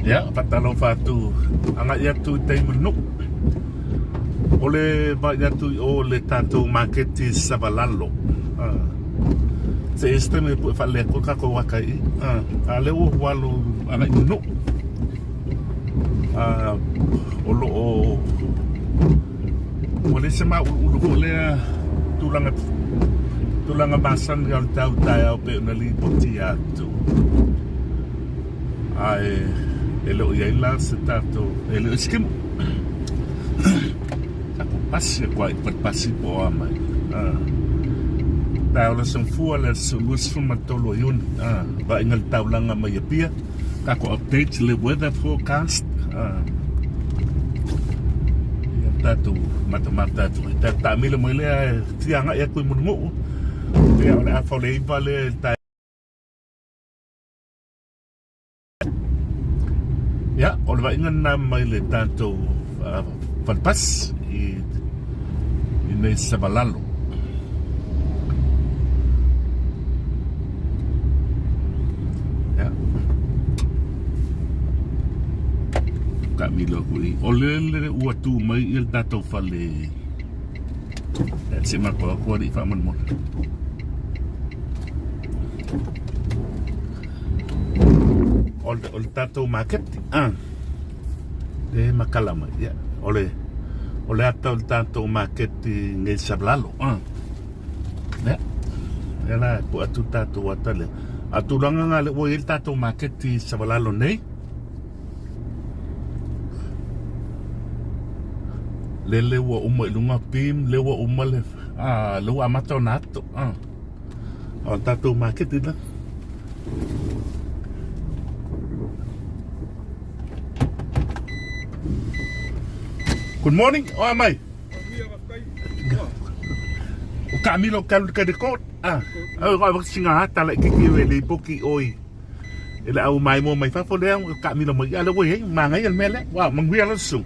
Ia, faatalofa atu, agai atu i tai ma le nuu. O le vaai atu i o le tatou maketi Savalalo. Se i se taimi e pue faalelei atu ai tatou ata i i. A o lea ua ou alu agai i Mulinuu. O lo o ua leai se mauluulu foi lea tulaga tulaga masani o le tau taeao pei ona lipotia atu. Ae e le o i ai la se tatou, e le o se timu. Tatou pasi atu lava i le pasi po o a mai. Taeao le aso Gafua le aso 23 o Iuni, vaaiga i le taulaga mai Apia, tatou update le weather forecast. Ia tatou matamata atu ai. Tatou taamilo mai lea e fia agai atu i Mulinuu, ia o le afa o le 9 lea i le taeao. Ia, o le vaaiga lena mai le tatou falepasi i nei Savalalo. Ia. Taamilo atu i. O le ua tu mai ia le tatou fale. Se i matou atu alii faamolemole. O le tatou maketi a e makala mai ia o le o le ata o le tatou maketi nei Savalalo a ia ia la po atu tatou ata lea a tulaga nga le ua i ai le tatou maketi Savalalo nei lele ua uma i luga beam le ua uma le a le ua amata ona ato a O le tatou maketi la. Good morning, o a mai? O ka milo ka ka record. Ah, au ka singa hata la kiki we le poki oi. E le au mai mo mai fafo le au ka milo mai ale we mangai le mele. Wa manguia la su.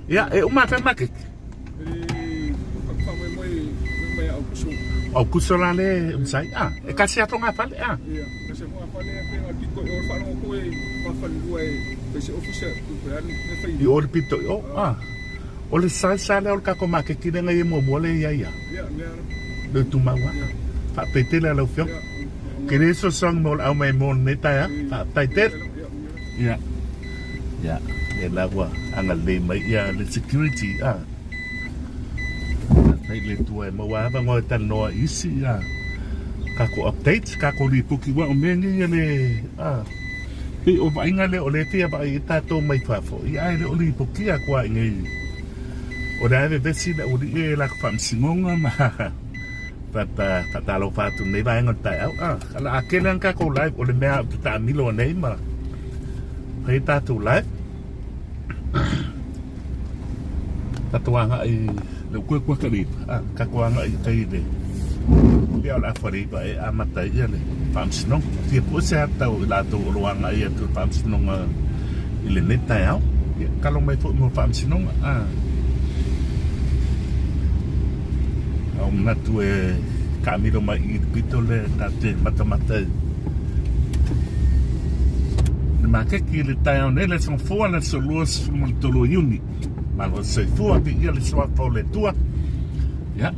Ya, e uma ka market. O kuso la le umsai a e kasi ato nga fale a. Ia, kasi nga fale pe nga pito o wharongo koe ma fale lua e pe se officer tu pe anu me whai. I o le pito o a. O le sai sa le o le kako ma ke kine ngai mo mo le ia ia. Ia, le ara. Le tu maua. Fa pe tele ala ufio. Ke le so song mo au mai mo ne tai a. Fa tai tele. Ia. Ia, e la ua agalelei mai ia le security a. Faafetai le Atua e maua ava ngoe talanoa i isi a kako updates kako lipoki ua o mea nei le a pei o vaaiga lea o lea fia vaai ai tatou mai fafo ia ae le o lipokia kua i nei o le a vevesi le aualii e la faamasinoga ma faatalofa atu nei vaega o le taeao a o le a tele lava tatou live o le mea ou te taamilo nei ma fai tatou live tatou agai le kue kue ka lipa a tatou agai i tai le pea o le afa lipa e amata ai ia le faamasinoga fia pue se ata o i latou o lo o agai atu i le faamasinoga i lenei taeao ia kalo mai foi mo le faamasinoga a A o manatu e taamilo mai i le pito lea e ta te matamata i le maketi i le taeao nei, le aso Gafua, le aso 23 o Iuni. Malo le soifua, viia le suafa o le Atua. Ia.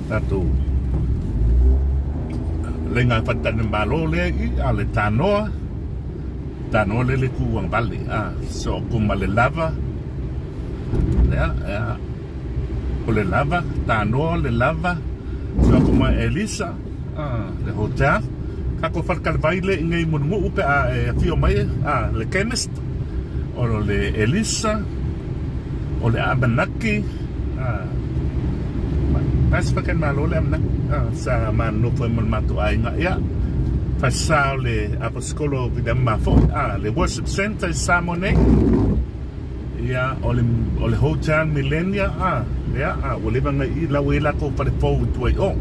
Tatou leiga fatani malo lea i a le tanoa. Tanoa le le ku vale a so kuma le lava. Lea, ea, o le lava, tanoa le lava, so aku mai Elisa, ah, le hotel. Kako whalkalawai le i ngei Mulinuu pe a e afio mai, ah, le chemist, o le Elisa, o le Amanaki, ah, Pacific Malo le Amanaki, ah, sa manofo e mo le matou aiga, ia, whasao le Aposikolo William Mafoe, ah, le worship center i Samoa nei. Ia, o le, o le Hotel Millennia, a, lea, a, ua leva na i lau e latou fale fou i tua i o.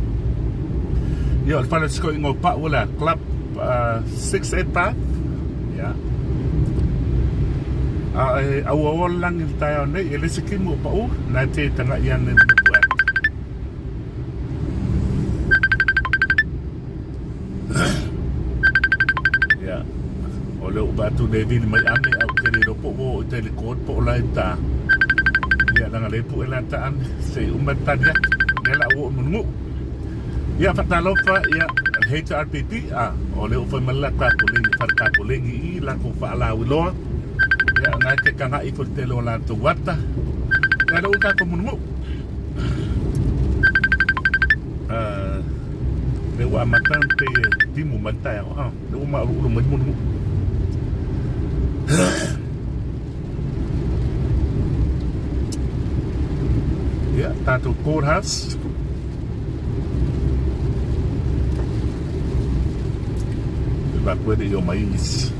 Ia, o le fale o sikoiga o Pau o le a, Club uh, 685, ia. A e auaoa le lagi i le taeao nei, e le se kimu o pau, na e te tangai ane le motu atu. Ia. tatou le vili mai ame a ou te le iloa po ua oo i tai le court po o la e ta. Ia leaga lea e pue la ta ame se i uma le tali atu. Lea la ua oo i Mulinuu. Ia faatalofa ia le HRPP a o lea ua fai mai le latou tapoleni fale tapoleni i i latou faalauiloa. Ia na e te kaga'i foi le tele o latou ata. Ia lea ua tatou Mulinuu. Lea ua amata ona pei e timu mai le taeao a lea ua mauluulu mai le mulimuli. Ia, tatou courthouse. E vaku e le i o mai isi.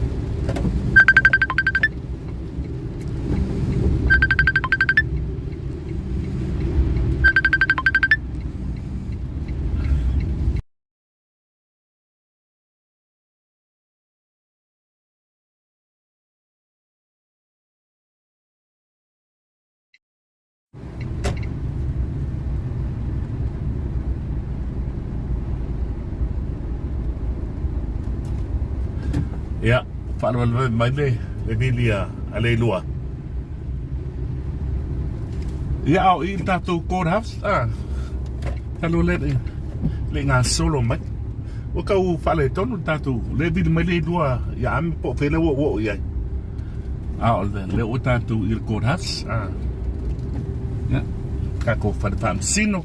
Ia, faalavelave mai le le vili a a Leilua. Ia, a o i le tatou courthouse, a, talu le le gasolo mai. Ua tau faaletonu le tatou, le vili mai Leilua ia Ame po o fea lea ua oo i ai. A o le lea ua tatou i le courthouse, a, ia, tatou fale faamasino.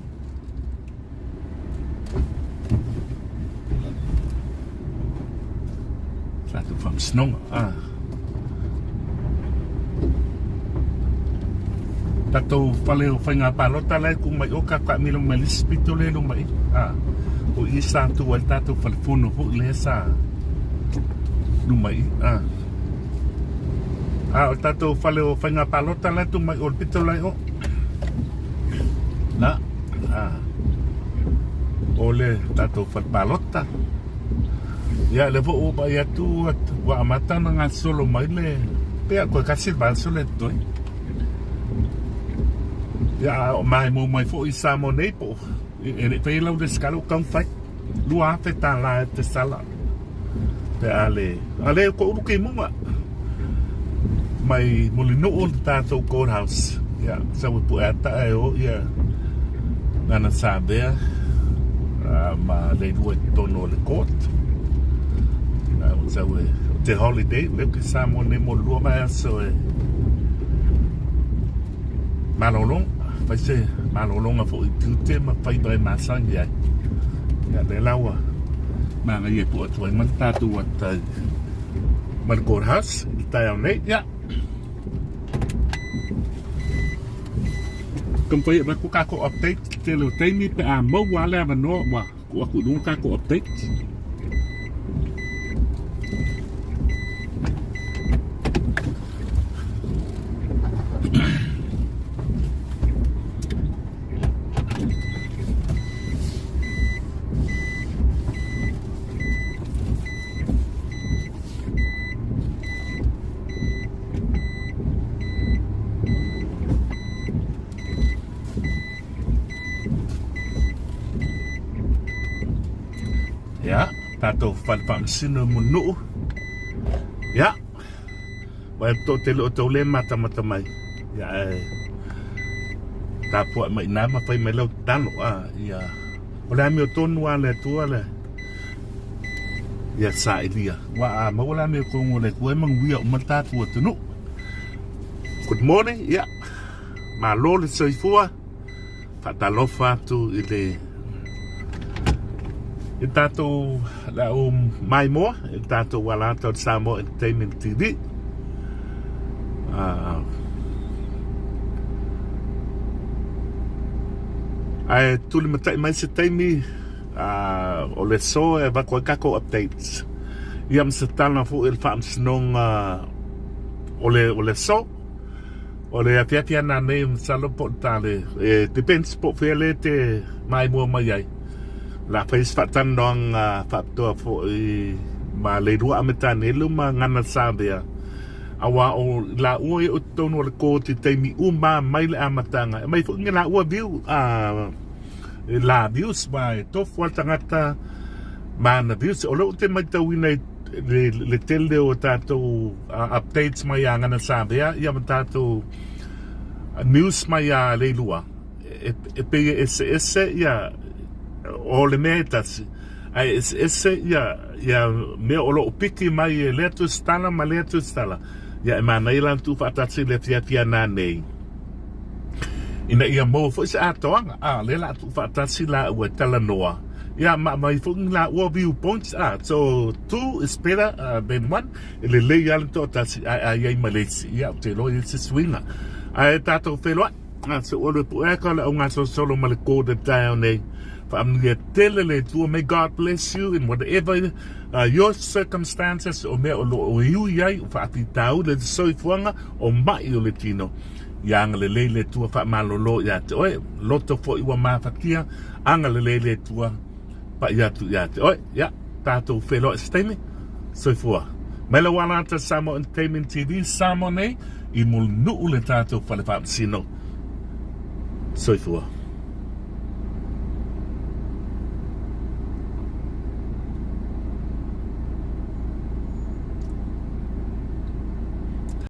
Tatou faamasinoga. Ah. Tatou fale o faiga palota la e tuu mai o ka taamilo mai le isi pito lea i luma i. Ah. O i sa tu ai tatou fale fono foi lea sa luma i. Ah. Ah, o tatou fale o faiga palota la e tuu mai o le pito la i o. Na. Ah. O le tatou fale palota. Ia, lea foi ua vaai atu ua amata ona gasolo mai le pea koe kasi le vaiaso lea totoe. Ia, a o maimoa mai foi i Samoa nei po o e le i faia lau resitala ua taumafai. $2,000 e te sala pe a le a le ko ulu kimuga mai Mulinuu le tatou courthouse. Ia, sau e pue ata e o ia nana savea ma le lua i totonu o le court. Ua sau e te holiday, lea ke Samoa nei mo le lua vaiaso e malologa, fai se malologa foi i tiute ma faiva e masani ai. Ia, lea la ua manaia e tuu atu ai ma le tatou ata ma le courthouse i le taeao nei. Ia, taumafai e avatu tatou update i le tele o taimi pe a maua lava le avanoa ua tuu atu i luga tatou update. Ia, tatou fale faamasino i Mulinuu. Ia, ua e toatele o tau le matamata mai. Ia, ae tapuai mai i ina ma fai mai lau tatalo. A, ia, o le amiotonu lava a le Atua le ia sailia. Ua a maua le amiotonu o le Atua e manuia uma le tatou atunuu. Good morning, ia, malo le soifua. Faatalofa atu i le i tatou le au maimoa i le tatou alata o le Samoa Entertainment TV. Ae tulimatai mai se taimi o le aso e avatu ai tatou updates ia ma se tala foi o le faamasinoga o le o le aso. O le afiafi ana nei masalo po o le tale e depends po o fea lea e te maimoa mai ai. O le a fai se faatalanoaga faapitoa foi ma Leilua Ametanelu ma Gana Savea aua o laua ia o totonu o le court i taimi uma mai le amataga. E aumai foi ni laua view la views ma e tofu lava le tagata ma ana views. O lea ou te matauina i. le tele o tatou updates mai ia Gana Savea ia ma tatou news mai ia Leilua e pei e eseese ia o le mea e tasi ae eseese ia ia mea o lo o piki mai e lea tusitala ma lea tusitala ia e manaia la le tuufaatasi i le afiafi a nanei ina ia maua foi se atoaga a lea la tuufaatasi laua e talanoa ia ma aumai foi ni laua view points a so two is better than one e lelei lava le toatasi ae a i ai ma le isi ia ou te iloa e i ai se suiga ae tatou feiloai a se ua le puea ka o le augasolosolo ma le kode taeao nei. Faamanuia tele le Atua. May God bless you in whatever your circumstances o mea o lo o iu i ai, o faafitauli o le soifuaga, o maʻi o le tino. Ia agalelei le Atua faamalolo ia te oe. Loto foi ua mafatia, agalelei le Atua paʻi atu ia te oe. Ia, tatou feiloai se taimi. Soifua. Mai le Walata Samoa Entertainment TV, Samoa nei, i Mulinuu le tatou fale faamasino. Soifua.